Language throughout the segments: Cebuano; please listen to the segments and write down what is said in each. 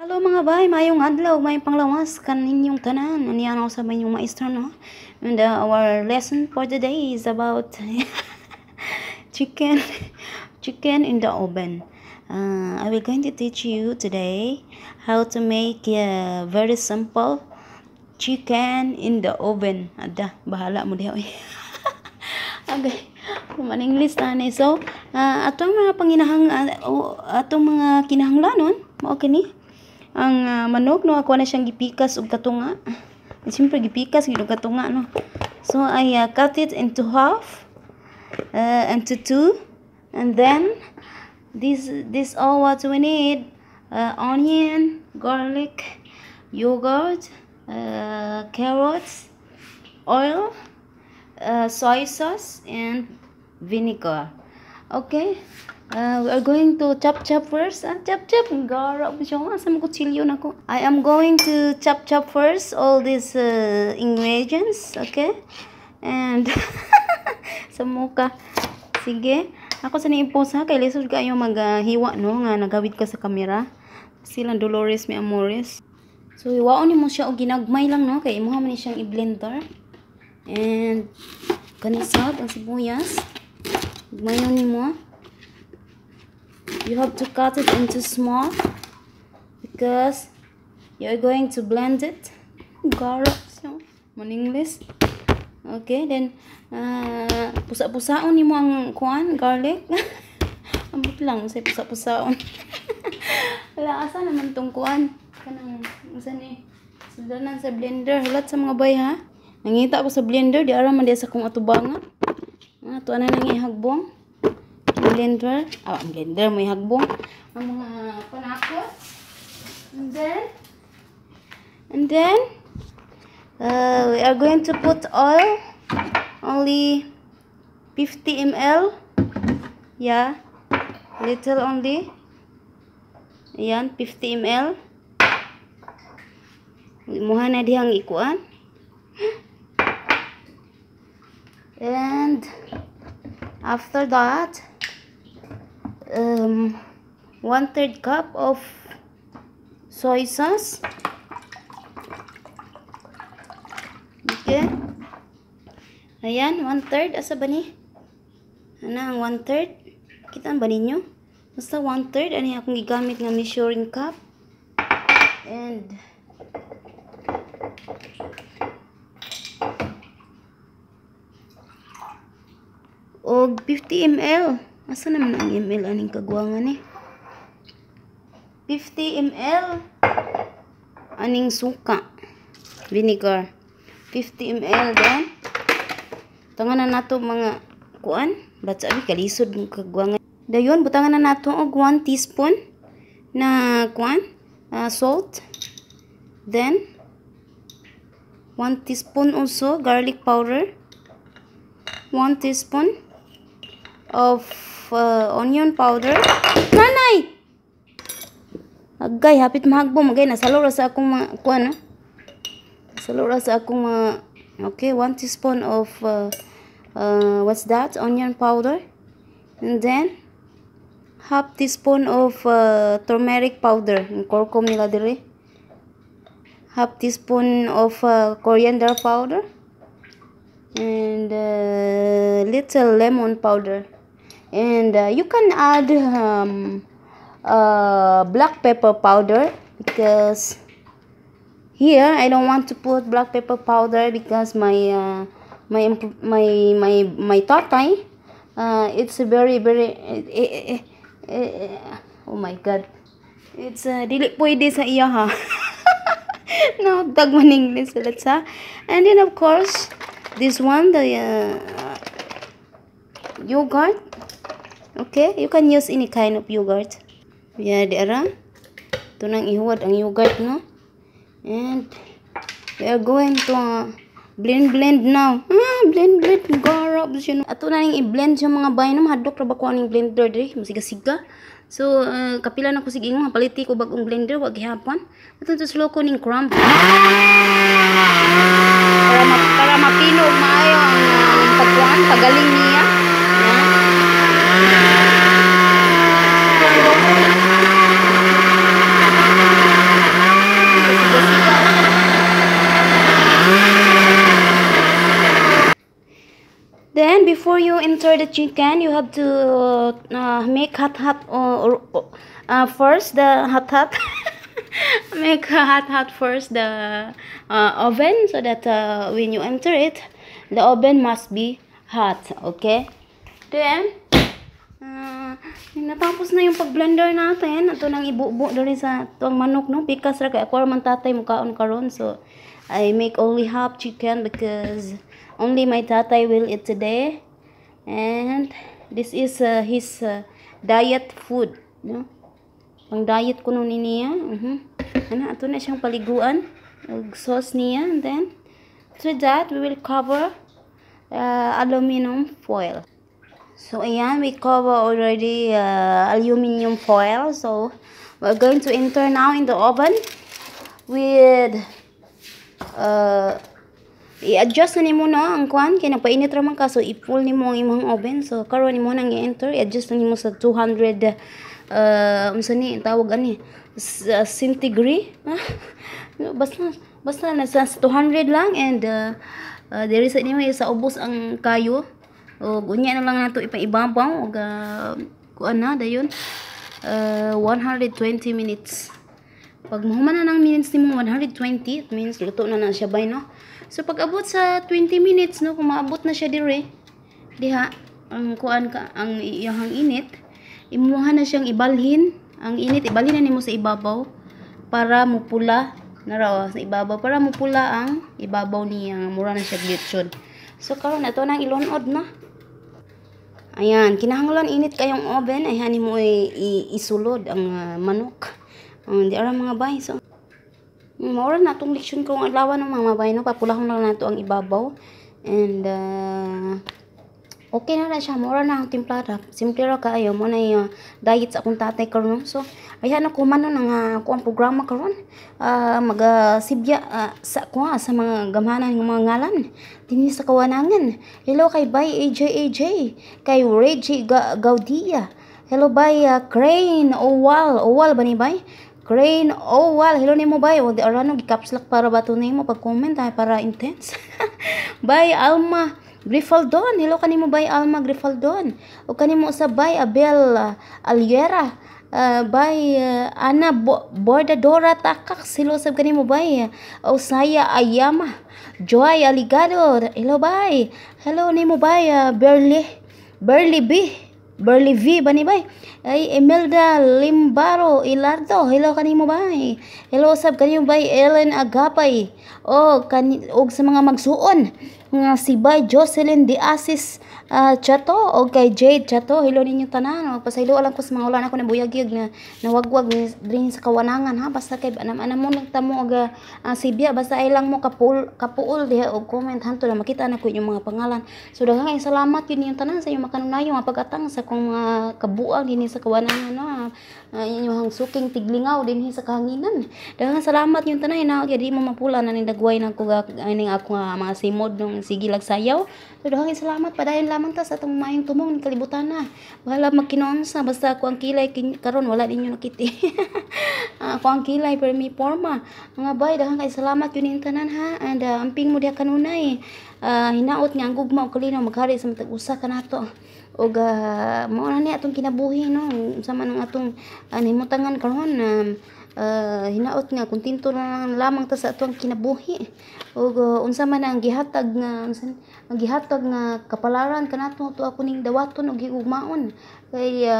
Hello mga bay, mayong adlaw, mayong panglawas kaninyong tanan. Aniyan ako sa inyong maestro, no? And our lesson for today is about chicken, chicken in the oven. I will going to teach you today how to make a very simple chicken in the oven. Ada, bahala mo diha. Okay. Man English na ni. So, atong mga panginahang atong mga kinahanglanon, mao kini. Ang manok, no, ako na siyang gipikas og katunga. Siyempre gipikas gyud og katunga, no. So I cut it into half, into two, and then this all what we need: onion, garlic, yogurt, carrots, oil, soy sauce, and vinegar. Okay. We are going to chop chop first. Chop chop. Gara po siya. Asa mo kutsilyo na ko? I am going to chop chop first all these ingredients. Okay? And sa muka. Sige. Ako sa ni-post ha. Kay lisod kayo maghiwa, no? Nga nagawid ka sa kamera. Silang Dolores mi Amores. So, hiwaon ni mo siya og ginagmay lang, no? Kay imuha man ni siyang i-blender. And kanisab ang sibuyas. Gmayon ni mo. You have to cut it into small because you're going to blend it. Garap siya. Man English. Okay, then pusa-pusaon nimo ang kuan, garlic. Ambot lang say pusa-pusaon. Wala, asa naman tong kuan? Kanang unsa ni? Sudanan sa blender. Hulat sa mga bay ha. Nangita ko sa blender, di ara man di sa akong atubangan. Tuwa na nang ihagbong. Blender, ang blender may hagbong ang mga panakot. And then we are going to put oil, only 50 ml. Yeah, little only. Ayan, 50 ml. Imuha na dihang ikuan. And after that, 1/3 cup of soy sauce. Okay. Ayan, 1/3. Asa ba ni? Ano ang 1/3? Kita ba ninyo? Basta 1/3. Ano yung akong gigamit nga measuring cup. And og 50 ml. Asa naman ang ml aning kagwangan eh? 50 ml aning suka, vinegar. 50 ml then. Butangan na nato mga kuan, bat sabi kalisod ng kagwangan. Dayon butangan na nato og 1 teaspoon na kuan, salt. Then 1 teaspoon also garlic powder. 1 teaspoon of onion powder. Nanay! Agay, hapit mahagbo. Magay, nasalura sa akong mga, kuan, no? Nasalura sa akong mga, okay, 1 teaspoon of, what's that? Onion powder. And then, half teaspoon of turmeric powder. Yung kurkum nila dire. Half teaspoon of coriander powder. And little lemon powder. And you can add black pepper powder, because here I don't want to put black pepper powder because my tatay, it's very very oh my god, it's dili pwede sa iya ha. No tag man English let's ha. And then of course this one, the yogurt. Okay, you can use any kind of yogurt. Yeah, di ara. Ito nang ihuwad ang yogurt, no? And we are going to blend blend now. Blend blend. Garap siya, no? Ato na ning i-blend siya mga bay, no? Mahadlok ra ba ko aning blender diri? Masiga-siga. So, kapila na ko sige ingon, paliti ko bagong blender, wag gihapon. Ato to slow ko ning crumb. Para mapino maayo ang pagkuan, pagaling niya. Yeah. Then before you enter the chicken, you have to make hot hot or first the hot hot, make hot hot first the oven so that when you enter it, the oven must be hot, okay? Then natapos na yung pag-blender natin. Ato nang ibubo diri sa tuang manok, no? Pikas ra kay ako man tatay mukaon karon. So I make only half chicken because only my tatay will eat today. And this is his diet food, no? Pang diet kuno ni niya. Ana, ato na siyang paliguan og sauce niya, and then after that we will cover aluminum foil. So ayan, we cover already aluminum foil. So we're going to enter now in the oven with i-adjust na nimo, no, ang kuan kay nagpainit ra man ka, so i-full nimo ang imong oven. So karon nimo nang i-enter, i-adjust na nimo sa 200, unsa ni tawag ani, centigrade, basta basta nasa 200 lang. And diri sa nimo sa ubos ang kayo ug unya na lang nato ipaibabaw ug kuan na dayon, 120 minutes. Pag mahuman na ng minutes nimo 120, it means luto na na siya bay, no? So pag abot sa 20 minutes, no, kung maabot na siya dire diha ang kuan ka ang iyang init, imuha na siyang ibalhin ang init, ibalhin na nimo sa ibabaw para mupula na raw sa ibabaw, para mupula ang ibabaw niya, mura na siya lechon. So karon ato nang ilunod na. Ayan, kinahanglan init kayong oven ay hani mo isulod ang manok. Di ara, mga bay. So mao na atong leksyon karong adlaw ng mga bay, no? Papulahon lang nato ang ibabaw. And okay na na siya, mura na ang timplada. Simple ra kaayo mo na yung diet sa akong tatay karon. So ayan ako man ang ako ang programa karon. Magasibya sa kuha sa mga gamhanan ng mga ngalan dinhi sa kawanangan. Hello kay Bay AJ AJ, kay Reggie Gaudia. Hello bay Crane Owal, Owal ba ni bay? Crane Owal, hello nimo bay. O di arano gi-caps lock para ba to nimo pag-comment ay para intense. Bay Alma Grifaldon, hello kanimo bay Alma Grifaldon. O kanimo sa bay Abel Aliera. Bay Ana Bordadora Takak, hello sab kanimo bay. Osaya Ayama, Joy Aligado, hello bay. Hello nimo bay Berly Berly B Berly V ba ni bay? Ay Imelda Limbaro Ilardo, hello kanimo bay. Hello sab kanimo bay Ellen Agapay. O kani og sa mga magsuon nga si bay Jocelyn De Asis Chato o kay Jade Chato, hello ninyo tanan. O pasaylo lang ko sa mga wala na ko nabuyag na nawagwag ni diri sa kawanangan ha. Basta kay anam mo nagtamo og sibya, basta ay lang mo kapuol kapuol diha og comment hanto na makita na ko inyong mga pangalan. So daghang kayong salamat yun inyong tanan sa inyong makanunayo nga pag-atang sa akong mga kabuang dinhi sa kawanangan, no, inyong suking tiglingaw dinhi sa kahanginan. Daghang salamat yung tanan na di mo mapula na ning dagway na ko ining ako nga mga simod nung sige lag sayaw. So daghang salamat, padayon lamang ta sa atong maayong tumong ning kalibutan na. Bahala magkinoonsa, basta ako ang kilay karon wala ninyo nakiti. Ako ang kilay pero may forma. Mga bay, daghang kay salamat yun inyong tanan ha. And amping mo diha kanunay. Hinaot nga ang gugma og kalinaw maghari sa matag usa kanato. Ug mao na ni atong kinabuhi, no, unsa man ang atong nahimutangan karon, hinaot nga kontento na lang lamang ta sa atong kinabuhi ug unsa man ang gihatag nga unsa ang gihatag nga kapalaran kanato, to ako ning dawaton ug higugmaon kay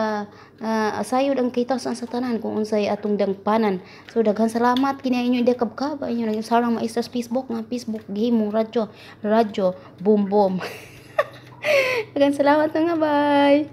asayod ang kitasan sa tanan kung unsay atong dangpanan. So daghan salamat kini inyo diha kabkab inyo naging sarang maestra sa Facebook nga Facebook gihimong radyo, radyo boom boom. Daghan salamat, mga bay.